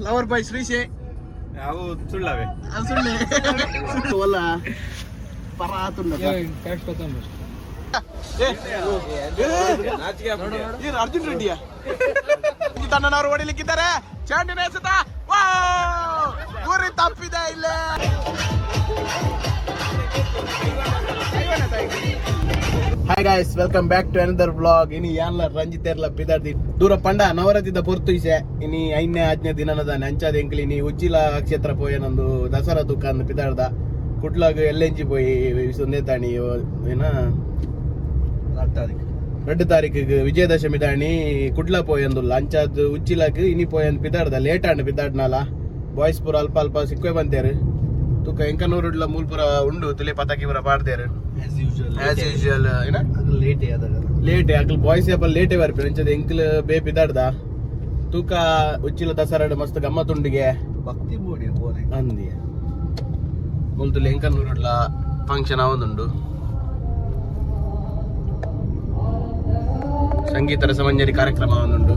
Lover boy ಶ್ರೀಶೆ ಅವು ಸುಳ್ಳವೆ. ಸುಳ್ಳೆ ಸುಳ್ಳು ಅಲ್ಲ ಪರಾತುಂಡ. ಅರ್ಜುನ್ ರೆಡ್ಡಿಯ ತನ್ನವರು ಹೊಡಿಲಿಕ್ಕಿದ್ದಾರೆ. ಚೆಂಡಿನ ಎಸೆತ, ವಾವ್! ಗುರಿ ತಪ್ಪಿದೆ ಇಲ್ಲೇ. Hi guys, welcome back to another vlog. ಇನಿ ಯಾನ್ಲ ರಂಜಿತ್ ಎರ್ಲ ಪಿದಾರ್ದಿ ದೂರ ಪಂಡ ನವರತಿದ ಪೊರ್ತು ಇಸೆ. ಇನಿ ಐನೇ ಆಜ್ಞೆ ದಿನನದಾನೆ ಅಂಚಾದ ಎಂಕ್ಲಿ ಇನಿ ಉಚ್ಚಿಲ ಕ್ಷೇತ್ರ ಪೋಯ ನಂದು ದಸರಾ ದುಕಾನ್ ಪಿದಾರ್ದ ಕುಡ್ಲಾಗ ಎಲ್ಲೆಂಜಿ ಪೋಯಿ ಸುಂದೇತಾಣಿ ಏನ 2 ತಾರೀಕಿಗೆ ವಿಜಯದಶಮಿ ದಾಣಿ ಕುಡ್ಲ ಪೋಯಂದುಲ್ಲ. ಅಂಚಾದ್ ಉಚ್ಚಿಲಕ್ ಇನಿ ಪೋಯಂದ್ ಪಿದಾಡ್ದ ಲೇಟ್ ಆಂಡ್ ಪಿದಾಡ್ನಾಲ. ಬಾಯ್ಸ್ ಪೂರ ಅಲ್ಪ ಅಲ್ಪ ಸಿಕ್ವೆ ಬಂತೇರು. ತುಕ ಎಂಕನೂರುಡ್ಲ ಮೂಲ್ಪುರ ಉಂಡು ತುಲೆ ಪತಾಕಿ ಪೂರ ಪಾಡ್ತೇರು ಆಸ್ ಯೂಶುವಲ್. ಏನ ಲೇಟ್. ಲೇಟ್ ಅಕ್ಲ್ ಬಾಯ್ಸ್ ಅಪ್ಪ ಲೇಟೇ ಬರ್ಪೇರು. ಅಂಚದ ಎಂಕ್ಲ್ ಬೇ ಪಿದಾಡ್ದ ತೂಕ ಉಚ್ಚಿಲ ದಸರಾಡ್ ಮಸ್ತ್ ಗಮ್ಮತ್ತುಂಡಿಗೆ. ಭಕ್ತಿ ಬೋಡಿ ಬೋರೆ. ಅಂದಿ ಮುಲ್ತುಲೆ ಎಂಕನೂರುಡ್ಲ ಫಂಕ್ಷನ್ ಆವೊಂದುಂಡು. ಸಂಗೀತ ರಸಮಂಜರಿ ಕಾರ್ಯಕ್ರಮ ಒಂದುಂಡು.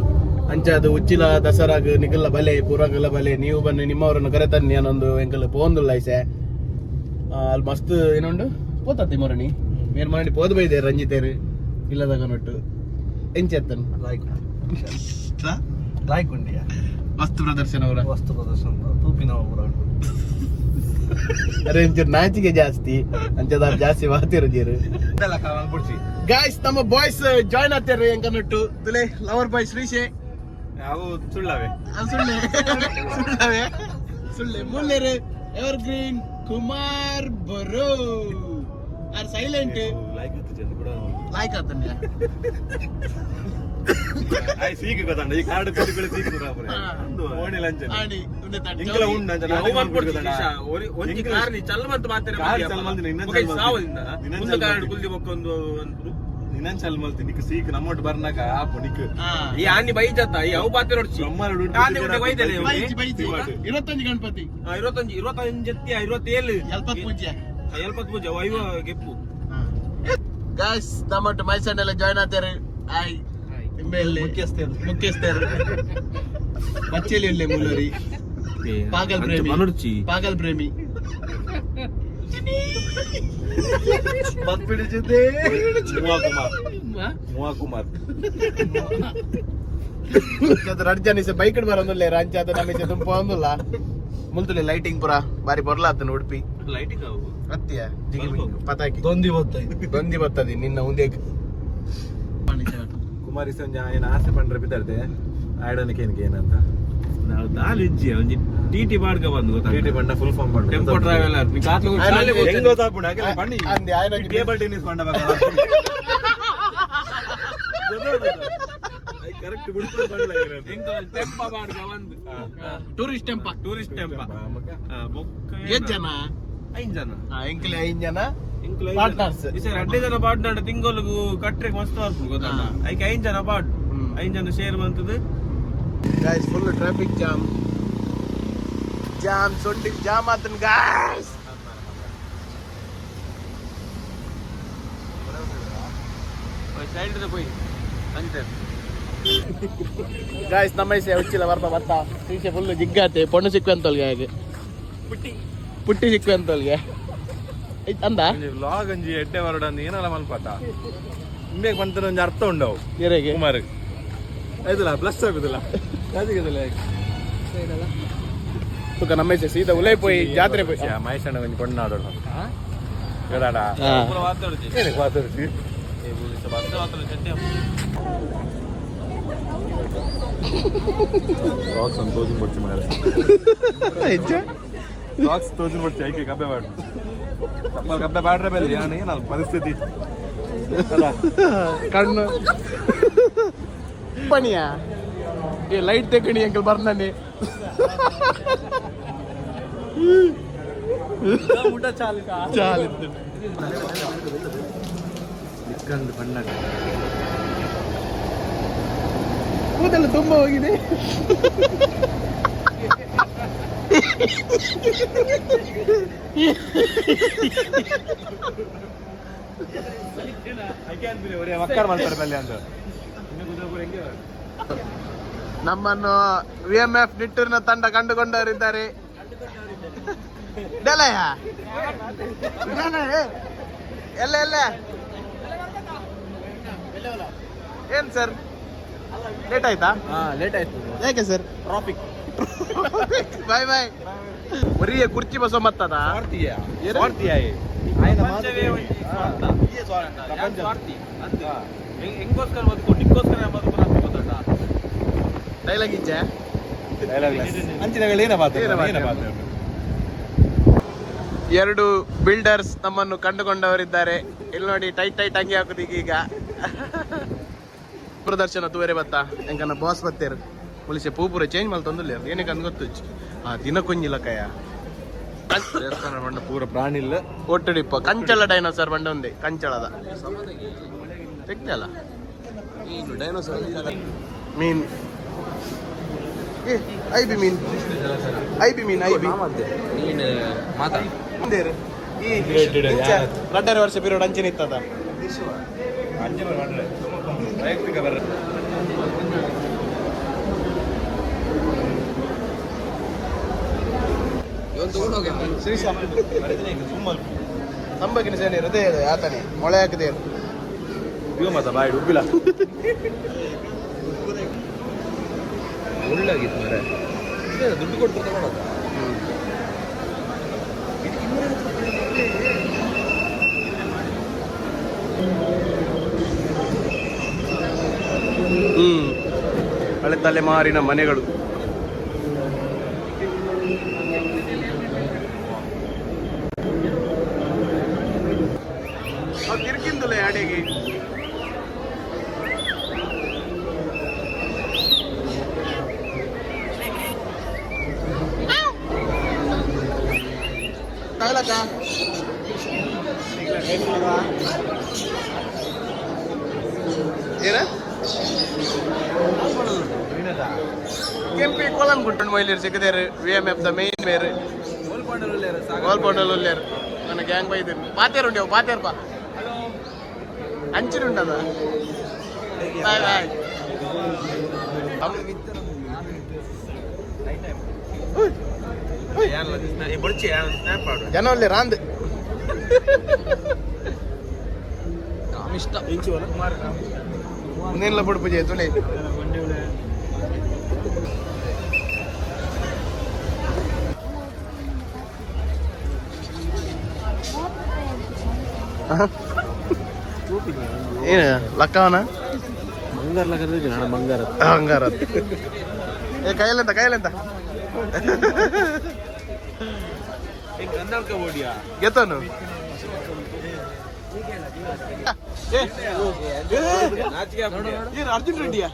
ಅಂಚಾದ ಉಚ್ಚಿಲ ದಸರಾಗ್ ನಿಗಲ್ಲ ಬಲೆ ಪೂರ್ವಗಲ್ಲ ಬಲೆ ನೀವು ಬನ್ನಿ, ನಿಮ್ಮವರನ್ನು ಕರೆತನ್ನಿ ಅನ್ನೊಂದು ಎಂಕಲ್ ಪೋಂದುಲ್ಲ ಐಸೆ. ಅಲ್ಲಿ ಮಸ್ತ್ ಏನುಂಡು ಪೋತತ್ತಿ ಮೊರಣಿ ಮೇರ್ ಮರಣಿ ಪೋದು ಬೈದೆ ರಂಜಿತೇರು ಇಲ್ಲದಾಗ ನೊಟ್ಟು ಎಂಚೆತ್ತನ್. ಲೈಕ್ ಲೈಕ್ ಉಂಡಿಯ. ವಸ್ತು ಪ್ರದರ್ಶನ ಅವರ. ವಸ್ತು ಪ್ರದರ್ಶನ ತೂಪಿನ ಪೂರ ಉಂಟು. ಅರೆ ಒಂಚೂರು ನಾಚಿಕೆ ಜಾಸ್ತಿ, ಅಂಚದಾರ್ ಜಾಸ್ತಿ ವಾತಿರು ಜೀರು. ಗಾಯ್ಸ್, ನಮ್ಮ ಬಾಯ್ಸ್ ಜಾಯ್ನ್ ಆಗ್ತಾರೆ ಎಂಕನೊಟ್ಟು. ತುಲೆ ಲವರ್ ಬಾಯ್ ಶ್ರೀಶೆ. ಅವು ಸುಳ್ಳವೆ. ಸುಳ್ಳೆ ಸುಳ್ಳವೆ ಸುಳ್ಳೆ ಮುಲ್ಲೇರು ಎವರ್ ಗ್ರೀನ್ ಕುಮಾರ್ ಬರೋ ಆರ್ ಸೈಲೆಂಟ್. ಲೈಕ್ ಹತ್ತು ಕೂಡ. ಲೈಕ್ ಆತನ್ಯ. ಆಯ್ ಸೀಕ್ ಗೊತ್ತಂಡ ಈ ಕಾರ್ಡ್ ಕೊಡಿ ಸೀಕ್ ಓಣಿ ಲಂಚ. ಆಣಿ ಉಂದೆ ತಾಂಡ್. ಇಂಕಲ ಉಂಡು ಅಂಚ ನಾಟಕ ಮಾಡ್ಬಿಡ್ತು ಗೊತ್ತಂಡ. ಒಂಜಿ ಇಂಕಲ ಕಾರ್ ನಿ ಚಲ್ ಮಂತ್ ಮಾತ್ರ. ಕಾರ್ ಚಲ್ ಮಲ್ತಿನ, ಇನ್ನೊಂದ್ ಚಲ್ ಮಲ್ತಿನ. ಸಾವದಿಂದ ಇನ್ನೊಂದ್ ಮುಂದೆ ಚಲ್ ಕಾರ್ ಮಲ್ತಿನ. ಕುಲ್ದಿ ಬೊಕ್ಕೊಂದು ನಿನ್ನನ್ ಚಲ್ ಮಲ್ತಿ ನಿಕ್ ಸೀಕ್ ನಮ್ಮೊಟ್ಟು ಬರ್ನಾಕ ಆಪು ನಿಕ್. ಹಾ. ಈ ಆನಿ ಬೈಜತ್ತ ಈ ಅವು ಪಾತ್ರ ನೋಡ್ಚಿ. ಬ್ರಹ್ಮನ ಆನೆ ಉಂಡೆ ಬೈದೆಲೆ ಇವ್ನು. Baiji baiji 21 Ganapati. 21 25 ಎತ್ತಿ 27. ಎಲ್ಪತ್ ಪೂಜೆ. ಎಲ್ಪತ್ ಪೂಜೆ ವೈವ ಗೆಪ್ಪು. ಗಾಯ್ಸ್, ನಮ್ಮೊಟ್ಟು ಮೈಸೂರಿನೆಲ್ಲ ಜಾಯ್ನ್ ಆಗ್ತಾರೆ. ಹಾಯ್ ನಿಂಬೆಯಲ್ಲಿ ಮುಖ್ಯಸ್ಥರು. ಮುಖ್ಯಸ್ಥರು ಬಚ್ಚೇಲಿ ಇಲ್ಲೇ ಮುಲ್ಲರಿ ಪಾಗಲ್ ಪ್ರೇಮಿ. ಮನುರ್ಚಿ. ಪಾಗಲ್ ಪ್ರೇಮಿ. ಬತ್ ಬಿಡಿಸಿದ್ದೆ. ಮುವಾ ಕುಮಾರ್ ಮುವಾ ಕುಮಾರ್. ರಡ್ ಜನ ಬೈಕ್ ಬರೋದಿಲ್ಲ ರಂಚ ಅದ ನಮಗೆ ತುಂಬ ಒಂದುಲ್ಲ. ಮುಲ್ತುಲಿ ಲೈಟಿಂಗ್ ಪುರ ಬಾರಿ ಬೊರ್ಲಾತನ ಉಡುಪಿ. ಲೈಟಿಂಗ್ ಅವು. ಅತ್ತಿಯ ಪತಾಕಿ. ದೊಂದಿ ಬತ್ತ. ದೊಂದಿ ಬರ್ತದೆ ನಿನ್ನ ಉಂದೆ. ಕುಮಾರಿ ಸಂಜೆ ಏನ ಆಸೆ ಪಂಡ್ರೆ ಬಿದ್ದಾರ್ದೆ ಆಡೋನಕ್ಕೆ ಏನಕ್ಕೆ ಏನಂತ. ನಾವು ದಾಲ್ ಇಜ್ಜಿ ಒಂಜಿ ಟಿ ಟಿ ಬಾಡ್ಗ ಬಂದು ಗೊತ್ತಾ. ಟಿ ಟಿ ಬಂಡ ಫುಲ್ ಫಾರ್ಮ್ ಬಂಡ. ಟೆಂಪೋ ಟ್ರಾವೆಲರ್ ನೀ ಕಾತ್ಲು. ಹೆಂಗ್ ಗೊತ್ತಾಪುಂಡು ಅಖಿಲ ಪಂಡಿ. ಅಂದೆ ಆಯ್ನ. ಟೇಬಲ್ ಟೆನ್ನಿಸ್ ಬಂಡ ಕರೆಕ್ಟ್ ಬಿಡ್ಕೊಂಡು ಬಂಡ್ಲ. ಟೆಂಪ ಬಾಡ್ಗ ಬಂದು. ಟೂರಿಸ್ಟ್ ಟೆಂಪ. ಟೂರಿಸ್ಟ್ ಟೆಂಪ ಬೊಕ್ಕ. ಎಷ್ಟ್ ಜನ? ಐನ್ ಜನ. ಎಂಕಲೆ ಐನ್ ಜನ. ಇಂಕ್ಲು ಐನ್ ಜನ. Partners. ಈ ಸರಿ ಅಡ್ಡೆ ಜನ ಪಾಡ್ನಾಡ ತಿಂಗೊಲುಗು ಕಟ್ರೆಗ್ ಮಸ್ತ್ ಬರ್ಪುಂಡು ಗೊತ್ತಲ್ಲ. ಐಕ್ ಐನ್ ಜನ ಪಾಡ್. ಐನ್ ಜನ ಶೇರ್ ಬಂತದ್ದು. Guys, full traffic jam jam ಸೊಂಡಿ ಜಾಮ್ ಆತನ್ ಗಾಯ್ಸ್. ಸೈಡ್ ಪೋಯಿ ಅಂತೆ. ಗಾಯ್ಸ್, ನಮ್ಮ ಐಸೆ ಉಚ್ಚಿಲ ಬರ್ಪ ಬತ್ತ ಸೀಸೆ ಫುಲ್ ಜಿಗ್ಗಾತೆ. ಪೊಣ್ಣು ಸಿಕ್ಕುವಂತೋಲ್ಗೆ ಹಾಗೆ ಪುಟ್ಟಿ. ಪುಟ್ಟಿ ಸಿಕ್ಕುವಂತೋಲ್ಗೆ ಅಂದ. ವ್ಲಾಗ್ ಅಂಜಿ ಎಡ್ಡೆ ಬರೋಡ ಅಂದ್ ಏನಲ್ಲ ಮಲ್ಪತ್ತ ಇಂಬೇಕ್ ಬಂತ ಒಂಜಿ ಅರ್ಥ ಉಂಡವು. ಏರೆಗೆ? ಕುಮಾರ್ ಆಯ್ತಲ್ಲ ಪ್ಲಸ್ ಆಗುದಿಲ್ಲ. ತುಕ ನಮ್ಮ ಐಸೆ ಸೀದಾ ಉಲೈ ಪೋಯಿ ಜಾತ್ರೆ ಪೋಯಿ. ಮಹೇಶ್ ಅಣ್ಣ ಒಂಜಿ ಕೊಂಡಾಡೋಣ ಹೇಳಾಡ. ಹಾ. ಪೂರ ಮಾತಾಡುದು. ಏನಕ್ಕೆ ಮಾತಾಡ್ತಿ? ಬತ್ತ ಮಾತಾಡು ಚಡ್ಡಿ. ಸಾಕ್ಸ್ ಒಂದು ತೋಜಿನ ಬಡ್ಚಿ ಮಾರೆ. ಹೆಚ್ಚ? ಸಾಕ್ಸ್ ತೋಜಿನ ಬಡ್ಚಿ ಐಕೆ ಕಬ್ಬೆ ಬಾಡು ಚಪ್ಪಲ್ ಕಬ್ಬೆ ಬಾಡ್ರೆ ಬೆಲ್ಲ ಯಾನ್ ಏನಲ್ಲ ಪರಿಸ್ಥಿತಿ ಅಲ್ಲ. ಕಣ್ಣು ಪಣಿಯ ಏ ಲೈಟ್ ತೆಕ್ಕಣಿ ಅಂಕಲ್ ಬರ್ನಾನೆ. ಊಟ ಚಾಲು. ಚಾಲು. ಇಕ್ಕಂದು ಬಣ್ಣಗ. ಕೂದಲು ತುಂಬ ಹೋಗಿದೆ. ಐಕೆ ಅಂದ್ರಿ ಒರೇ ಮಕ್ಕರ್ ಮಾಡ್ತಾರೆ ಬಲ್ಲೆ ಅಂತ. ನಮ್ಮನ್ನು ವಿ ಎಂ ಎಫ್ ನಿಟ್ಟೂರಿನ ತಂಡ ಕಂಡುಕೊಂಡವರಿದ್ದಾರೆ. ಡೆಲಯ ಎಲ್ಲ ಎಲ್ಲ ಏನ್ ಸರ್ ಲೇಟ್ ಆಯ್ತಾ? ಲೇಟ್ ಆಯ್ತು. ಯಾಕೆ ಸರ್? ಟ್ರಾಫಿಕ್. Boy boy. ಒರಿಯ ಕುರ್ಚಿ ಬಸವ ಮತ್ತದ ಹೆಂಗೋಸ್ಕರ ಬದುಕು, ನಿಕ್ಕೋಸ್ಕರ ಬದುಕು ಅಂತ ಗೊತ್ತುಂಟಾ? ಡೈಲಾಗ್ ಇಚ್ಚೆ. ಅಂಚಿನಗಳು ಏನ ಬಾತ ಏನ ಬಾತ? ಏನ ಬಾತ? ಎರಡು ಬಿಲ್ಡರ್ಸ್ ನಮ್ಮನ್ನು ಕಂಡುಕೊಂಡವರಿದ್ದಾರೆ. ಇಲ್ಲಿ ನೋಡಿ, ಟೈಟ್ ಟೈಟ್ ಅಂಗಿ ಹಾಕುದು ಈಗ. ಈಗ ಪ್ರದರ್ಶನ ತೂವರೆ ಬತ್ತ ಎಂಕನ ಬಾಸ್ ಬತ್ತೇರು ಪೊಲೀಸ್ ಪೂ ಪೂರ ಚೇಂಜ್ ಮಲ್ತೊಂದುಲ್ಲೇರು ಏನಕ್ಕೆ ಅಂದ್ ಗೊತ್ತು ಆ ದಿನ ಕೊಂಜಿಲ್ಲ ಕಯ. ದೇವಸ್ಥಾನ ಬಂಡ ಪೂರ ಪ್ರಾಣಿ ಇಲ್ಲ. ಒಟ್ಟುಡಿಪ್ಪ ಕಂಚಳ ಡೈನೋಸರ್ ಬಂಡ ಒಂದೇ ಕಂಚಳದ ತೆಗ್ದಲ್ಲ ಮೀನ್. ಏ I B mean, I B mean, I B ನೀನು ಮಾತಾ ಒಂದೇರು. ಈ ಇಂಚ ರಡ್ಡರೆ ವರ್ಷ ಪೀರಿಯಡ್ ಅಂಚಿನ ಇತ್ತದ. ಅಂಚಿನ ಮಾಡ್ರೆ ವೈಯಕ್ತಿಕ ಬರ್ರ. ಶ್ರೀಶಾ ತಂಬಕಿನ ಸೇನೆ ಹೃದಯ ಆತನೆ ಮೊಳೆ ಹಾಕದೆ. ಇವ ಮಾತ ಬಾಯ್ ಉಬ್ಬಿಲ್ಲ. ಒಳ್ಳಾಗಿತ್ತು ಮರೆ, ದುಡ್ಡು ಕೊಟ್ಟು ತಗೊಳೋದು. ಹ್ಮ್ ಹಳೆ ತಲೆಮಾರಿನ ಮನೆಗಳು. ತಿರ್ಕಿಂದಲೇ ಅಡಿಗೆ. ತಗಲಕ್ಕ ಏನ ಕೆಂಪಿ ಕೋಲಂ ಗುಟ್ಟಣ ಮೈಲಿರ್ ಸಿಕ್ಕದೇರು V M F the main ಮೇರು ಗೋಲ್ಪೊಂಡಲ್ ಉಲ್ಲೇರು ನನ್ನ ಗ್ಯಾಂಗ್ ಬೈದಿರು ಪಾತೇರು ಉಂಡೇವು ಪಾತೇರು ಪಾ ಅಂಚಿನ ಉಂಡದ. Boy boy. ಜನ ಉಲ್ಲೇರು ರಾಂದ್. ಕಾಮಿಷ್ಟ. ಮುಂದಿನ ಪುಡ್ ಪೂಜೆ ತುಲೆ. ಏನು ಲಕ್ಕವನ? ಬಂಗಾರ ಲಗದ ಬಂಗಾರ. ಬಂಗಾರ. ಏ ಕೈಯಲ್ಲೆಂತ ಕೈಯಲ್ಲೆಂತ? ಕನ್ನಡಕ ಓಡಿಯಾ. ಗೆತ್ತನು. ನಾಚಿಕೆ. ಏನು ಅರ್ಜುನ್ ರೆಡ್ಡಿಯಾ?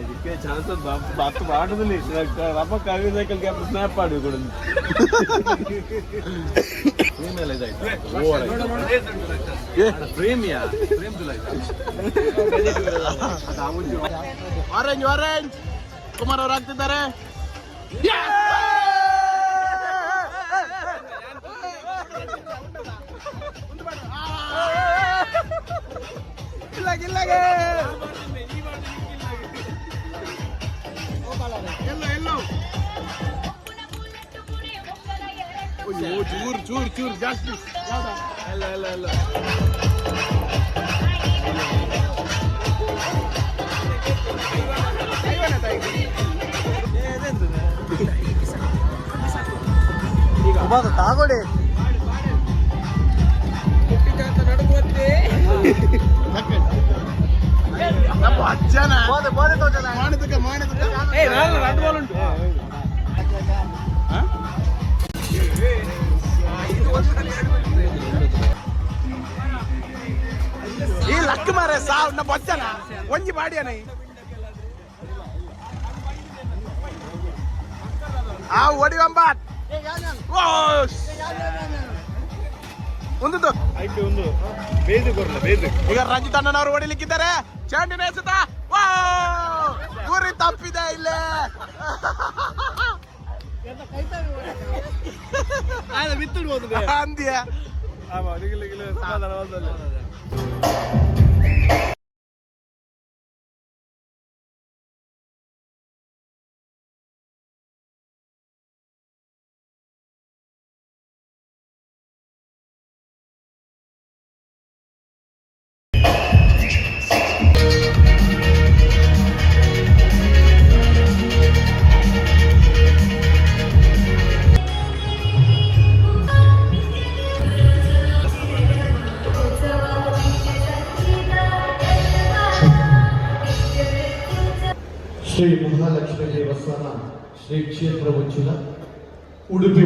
ಇದಕ್ಕೆ ಚಾನ್ಸ್ ಬಾತು ಮಾಡುದಿಲ್ಲ. ರಪ್ಪ ಕಾವಿ ಸೈಕಲ್ ಕ್ಯಾಪ್ ಸ್ನ್ಯಾಪ್ ಮಾಡಿ ಕೂಡ. ಫ್ರೇಮ್ ಎಲ್ಲ ಇದಾಯ್ತು. ಫ್ರೇಮ್ ಯಾ ಫ್ರೇಮ್ ಆರೆಂಜ್ ಆರೆಂಜ್ ಕುಮಾರ್ ಅವ್ರು ಹಾಕ್ತಿದ್ದಾರೆ. ಎಲ್ಲೋ ಎಲ್ಲೋ ಅಯ್ಯೋ ಚೂರ್ ಚೂರ್ ಚೂರ್ ಜಾಸ್ತಿ. ಎಲ್ಲ ಎಲ್ಲ ಎಲ್ಲ ತಾಗೊಡಿ. ನಮ್ಮ ಅಜ್ಜನ ಮಾಡಿದಕ್ಕೆ ಮಾಡಿದಕ್ಕೆ. ಉಂಟು. ಈ ಲಕ್ ಮಾರೆ ಸಾವ್ ನಮ್ಮ ಅಜ್ಜನ ಒಂಜಿ ಬಾಡಿಯನ ಆ ಒಡಿ ಒಂಬಾಟ್ ಒಂದು ಐಕೆ ಒಂದು ಬೇದು ಕೊರಲ ಬೇದು. ಈಗ ರಂಜಿತ್ ಅಣ್ಣನವರು ಹೊಡಿಲಿಕ್ಕಿದ್ದಾರೆ. ಚೆಂಡಿನ ಎಸೆತ. ವಾವ್! ಗುರಿ ತಪ್ಪಿದೆ ಇಲ್ಲೇ. ಅಂದ್ಯ. Shri Mahalakshmi ದೇವಸ್ಥಾನ ಶ್ರೀ ಕ್ಷೇತ್ರ ಉಚ್ಚಿಲ ಉಡುಪಿ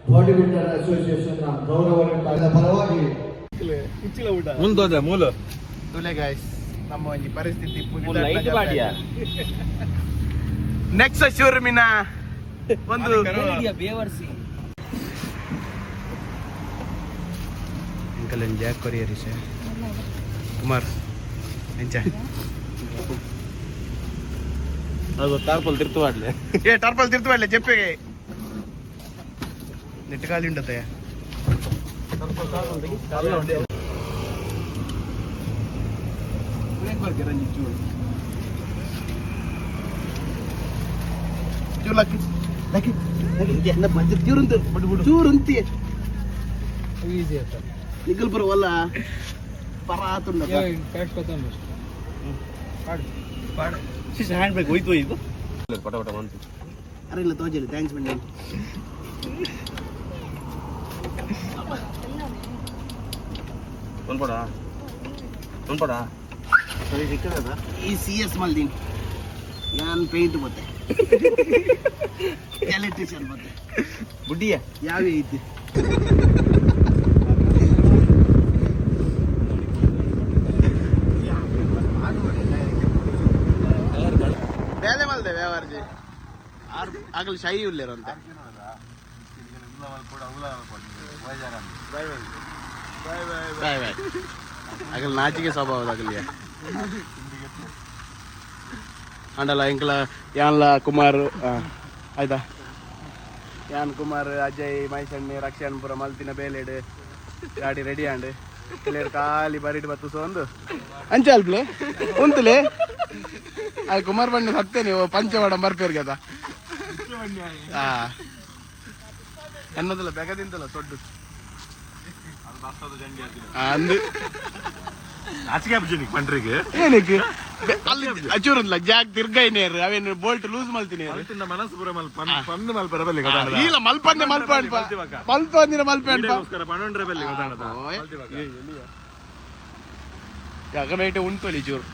ಬಾಡಿ ಬಿಲ್ಡರ್ ಅಸೋಸಿಯೇಷನ್ ನ ಗೌರವ ಪರವಾಗಿ ಮುಂದೋದೆ ಮೂಲ ತುಲೆ ಗಾಯ್ಸ್ ನಮ್ಮ ಒಂಜಿ ಪರಿಸ್ಥಿತಿ ಲೈಟ್ ಬಾಡಿಯಾ ನೆಕ್ಸ್ಟ್ ಶೋರೂಮಿನ ಒಂದು ಬೇವರ್ಸಿ ಅಂಕಲ್ ಒಂದು ಜಾಕ್ ಕೊರಿಯರ್ ಸರ್ ಕುಮಾರ್ ಎಂಚ ಅದು ಟಾರ್ಪಲ್ ತಿರ್ತು ಮಾಡ್ಲೆ ಏ ಟಾರ್ಪಲ್ ತಿರ್ತು ಮಾಡಲೆ ಜೆಪ್ಪಿಗೆ ನೆಟ್ ಖಾಲಿ ಉಂಟತ್ತೆ ನಿಖಲ್ ಬರುವಲ್ಲ ಪರಾತುಂಡ ಹ್ಯಾಂಡ್ ಬ್ಯಾಗ್ ಹೋಯ್ತು ಹೋಯ್ತು ಪಟ ಪಟ ಬಂತು ಅರೆ ಇಲ್ಲ ತೋಜಲಿ thanks madam ಒಂದು ಪಡ ಒಂದು ಪಡ ಸರಿ ಸಿಕ್ಕದ ಈ ಸಿ ಎಸ್ ಮಲ್ದಿನ್ ಯಾನ್ ಪೇಂಟ್ ಮತ್ತೆ ಎಲೆಕ್ಟ್ರಿಷಿಯನ್ ಮತ್ತೆ ಬುಡ್ಡಿಯ ಯಾವ ಐತಿ ಬೇಲೆ ಮಲ್ದೆ ವ್ಯವಹಾರಜಿ ಆಗಲಿ ಶೈ ಉಲ್ಲೇರಂತೆ ಬಾಯ್ ಬಾಯ್ ಆಗಲಿ ನಾಚಿಕೆ ಸ್ವಭಾವದ ಆಗಲಿ ಅಂಡಲ ಇಂಕಲ ಯಾನ್ಲ ಕುಮಾರ್ ಆಯ್ತಾ ಯಾನ್ ಕುಮಾರ್ ಅಜಯ್ ಮೈಸಣ್ಣಿ ರಕ್ಷಣ್ ಪುರ ಮಲ್ತಿನ ಬೇಲೆಡ್ ಗಾಡಿ ರೆಡಿ ಆಂಡ್ ಕಿಲೇರ್ ಖಾಲಿ ಬರಿಟ್ ಬತ್ತು ಸೋಂದು ಅಂಚೆ ಅಲ್ಪ್ಲೆ ಉಂತುಲೆ ಆ ಕುಮಾರ್ ಬಣ್ಣ ಸತ್ತೆ ನೀವು ಪಂಚವಾಡ ಬರ್ಪೇರ್ಗದ ಹಾ ಎನ್ನದಲ್ಲ ಬೆಗದಿಂತಲ್ಲ ಸೊಡ್ಡು ಅಂದು ನಾಚಿಕೆ ಆಗ್ಬಿಟ್ಟಿನಿ ಪಂಡ್ರಿಗೆ ಏನಕ್ಕೆ ಅಲ್ಲಿ ಅಚೂರಲ್ಲ ಜಾಗ್ ತಿರ್ಗೈನೇರು ಅವೇನು ಬೋಲ್ಟ್ ಲೂಸ್ ಮಲ್ತೀನಿ ಮನಸ್ಸು ಪೂರ ಮಲ್ಪ ಪಂದು ಮಲ್ಪ ಬಲ್ಲಿ ಇಲ್ಲ ಮಲ್ಪಂದೆ ಮಲ್ಪಂಡ್ ಮಲ್ಪಂದಿನ ಮಲ್ಪಂಡ್ ಪನ್ನೊಂದರ ಬಲ್ಲಿ ಯಾಕನೈಟೆ ಉಂಟು ಚೂರು